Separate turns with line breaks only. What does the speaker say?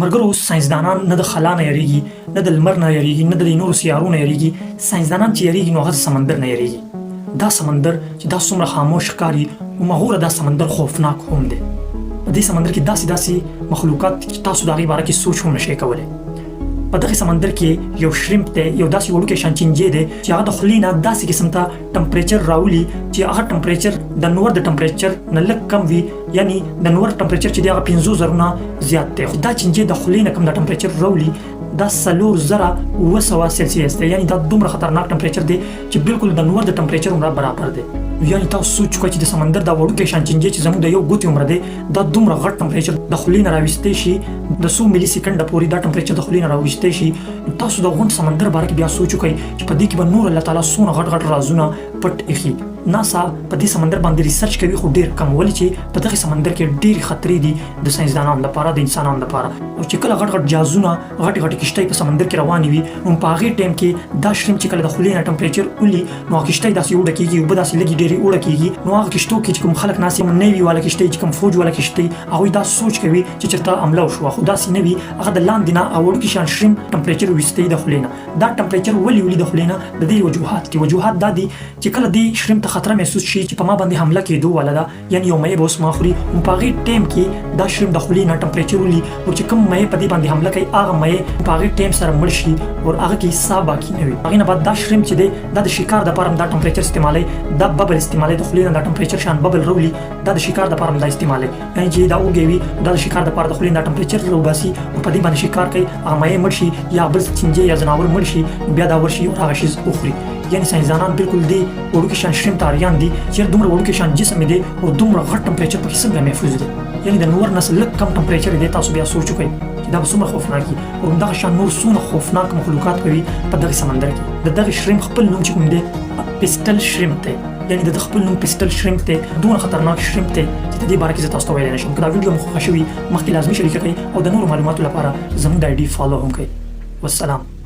مرګرو ساينسدانان نه د خلا نه یریږي، نه د لمر نه یریږي، نه د دې نورو سیارو نه یریږي. ساينسدانان چې یریږي نو هغه د سمندر نه یریږي. دا سمندر چې دا څومره خاموش ښکاري، همغوره دا سمندر خوفناک هم دی. په دې سمندر کې داسې داسې مخلوقات دي چې تاسو د هغې باره کې سوچ هم نشئ کولی. په دغه سمندر کې یو شریمپ دی، یو داسې وړوکی شان چینجی دی چې هغه د خولې نه داسې قسم ته ټمپریچر راولي چې هغه ټمپریچر د نور د ټمپریچر نه لږ کم وي، یعنی د نور ټمپریچر چې دی هغه 5000 نه زیات دی، خو دا چینجی د خولې نه کوم د ټمپریچر راولي دا 4700 سلسیس دی، یعنی دا دومره خطرناک ټمپریچر دی چې بالکل د نور د ټمپریچر عمره برابر دی. یعنی تاسو سوچ وکړئ چې د سمندر دا وړوکی شان چینجی چې زموږ د یو ګوتې عمره دی، دا دومره غټ ټمپریچر د خولې نه راویستی شي، د څو ملي سیکنډه پورې دا ټمپریچر د خولې نه راویستی شي. نو تاسو د غونډ سمندر باره کې بیا سوچ وکړئ چې په دې کې به نور الله تعالی څونه غټ غټ رازونه پټ ایښي. ناسا په دې سمندر باندې ریسرچ کوي خو ډیر کم، ولې چې په دغه سمندر کې ډېرې خطرې دي د ساینسدانانو لپاره، د انسانانو لپاره. او چې کله غټ غټ جازونه، غټې غټې کشتۍ په سمندر کې روانې وي، نو په هغې ټایم کې دا شریم چې کله د خولې نه ټمپریچر ولي نو هغه کشتۍ داسې اوړه کېږي، اوبه داسې لږې ډېرې اوړه کېږي. نو هغه کشتو کې چې کوم خلک ناست وي، نیوي والا کشتۍ چې کوم فوج والا کشتۍ، هغوی دا سوچ کوي چې چېرته حمله وشوه، خو داسې نه وي. هغه د لاندې نه هغه وړوکي شان شریم ټمپریچر ویستي د خولې نه. دا ټمپریچر ولې ولي د خولې نه؟ د دې وجوهات دي. وجوهات دا دي چې کله دې شریم ته خطره محسوس شي چې په ما باندې حمله کېدو والا ده، یعنی یو مې به اوس ما خوري، نو په هغې ټایم کې دا شریم د خولې نه ټمپریچر ولي او چې کوم مې په دې باندې حمله کوي هغه مې په هغې ټایم سره مړ شي او هغه کې ساه باقي نه وي. هغې نه بعد دا شریم چې دی دا د شکار دپاره هم دا ټمپریچر استعمالوي، دا ببل استعمالوي، د خولې نه دا ټمپریچر شان ببل راولي، دا د شکار دپاره هم دا استعمالوي. یعنی چې دا اوږی وي دا د شکار دپاره د خولې نه دا ټمپریچر راوباسي او په دې باندې شکار کوي، هغه مې مړ شي یا بل چینجی یا ځناور مړ شي، بیا دا ورشي او هغه شیز وخوري. یعنی ساینسدانان بالکل دی وړوکی شان شریم ته اریان دي چې دومره وړوکی شان جسم دی او دومره غټ ټمپریچر پکې څنګه محفوظ دی، یعنی د نور نسل لږ کم ټمپریچر دی. تاسو بیا سوچ وکړئ چې دا به څومره خوفناک وي او همدغه شان نور څونه خوفناک مخلوقات به وي په دغه سمندر کې. د دغه شریم خپل نوم چې کوم دی پیسټل شریمپ دی، یعنی د خپل نوم پیسټل شریمپ دی، دومره خطرناک شریمپ دی چې د دې باره کې زه تاسو ته ویلی نه شم. که دا ویډیو مو خوښه شوي مخکې لازمي شریکه کړئ او د نورو معلوماتو لپاره زموږ د آی ډي فالو هم کړئ. والسلام.